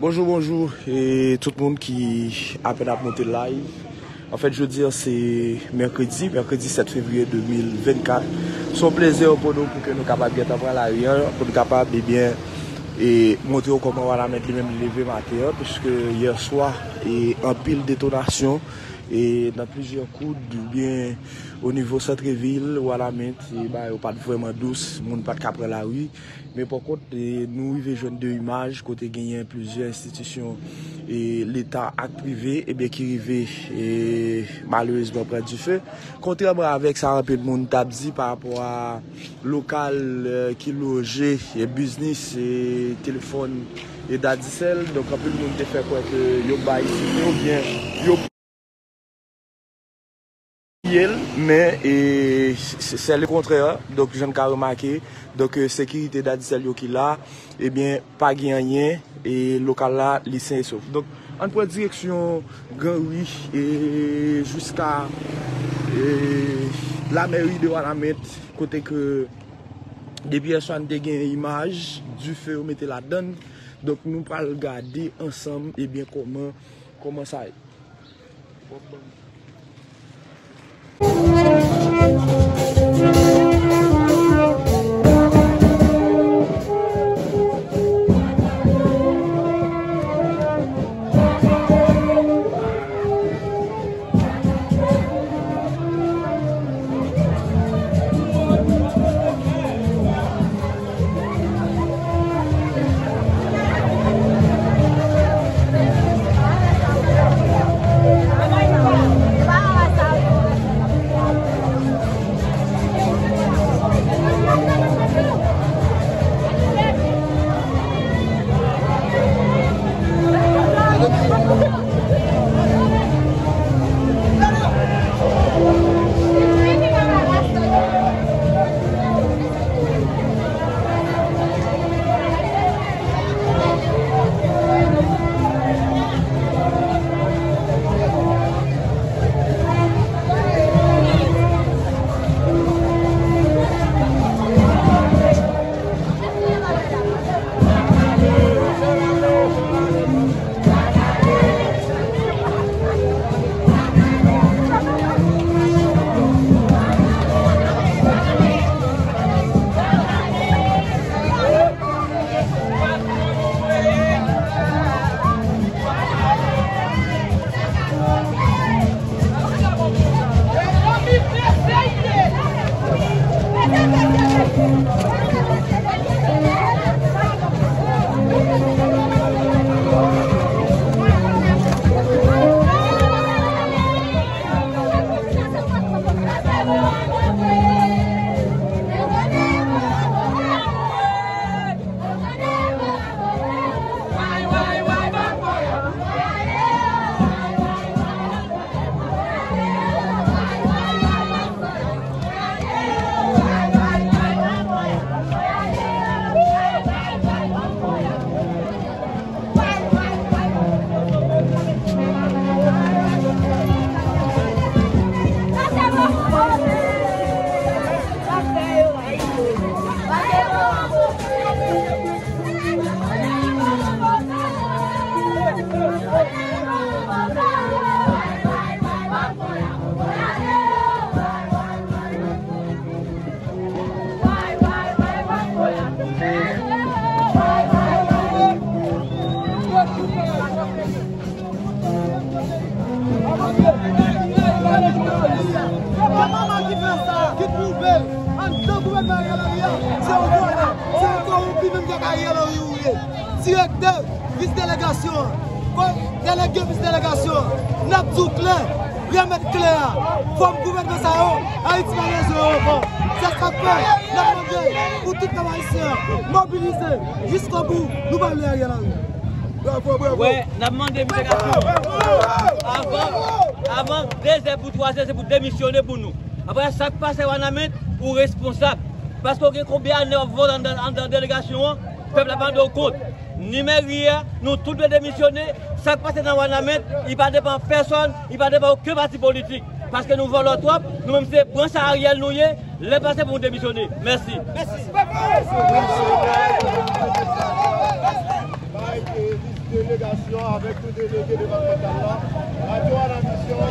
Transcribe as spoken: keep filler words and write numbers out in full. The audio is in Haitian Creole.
Bonjou, bonjou, e tout moun ki apèn ap monte live. Anfèt, jodi a se mèkredi, mèkredi sèt fevriye de mil vennkat. Se yon plezi pou nou pou ke nou kapab gentan pran lari a, pou nou kapab, ebyen, e montre w kòman Wanament li menm li leve maten an, piske yè swa, e anpil detonasyon, e nan plizyè koud, oubyen o nivo santrevil, Wanament, e bagay yo pa t vrèman dous, moun pa t ka pran lari. Men pa kont, e, nou rive jwenn de imaj kote genyen plizyè enstitisyon, e, leta ak prive, ebyen, ki rive, e, malerezman pran dife. Kontrèman avèk sa anpil moun t ap di pa rapò a lokal, e, ki loje, e, biznis, e, telefòn, e, Dadisèl. Donk, anpil moun te fè kwè ke yo bay dife oubyen yo piye l, men, e, se, se le kontrè. Donk, jan n ka remake, donk, e, sekirite Dadisèl yo ki la, ebyen, pa gen anyen, e lokal la, li sen e sof. Donk, ann pran direksyon Gran Ri, e jiska, e, lamèri de Wanament, kote ke depi yè swa n te gen imaj dife yo mete ladann. Donk, nou pral gade ansanm, ebyen, kòman, kòman sa ye. Se pa manman ki fè sa, ki twouve l anndan gouvènman Ariel Henry a, se yon vòlè, se yon kòwonpi menm jan k Ariel Henry ou ye. Direktè vis delegasyon an, ko-, delege vis delegasyon an, n ap di w klè, remèt kle a, fòm gouvènman sa yo, Ayiti pa bezwen yo ankò. Se sa k fè n ap mande pou tout pèp ayisyen an mobilize jiskobou, nou pa vle Ariel Henry. Bravo, bravo. Wè, n ap mande misye Gaston, avan, avan de zè pou twa zè, se pou demisyone pou nou. Apre sa k pase Wanament, ou responsab. Paske w gen konbyen ane w ap vòlè anndan, anndan delegasyon an, pèp la pa mande w kont. Ni mèri a, nou tout dwe demisyone. Sa k pase nan Wanament, li pa depann pèsòn, li pa depann okenn pati politik. Paske nou vòlò twòp, nou menm se branch a Ariel nou ye, lè pase pou nou demisyone. Mèsi. Mèsi. Avèk tout delege depatmantal la, radyo a la misyon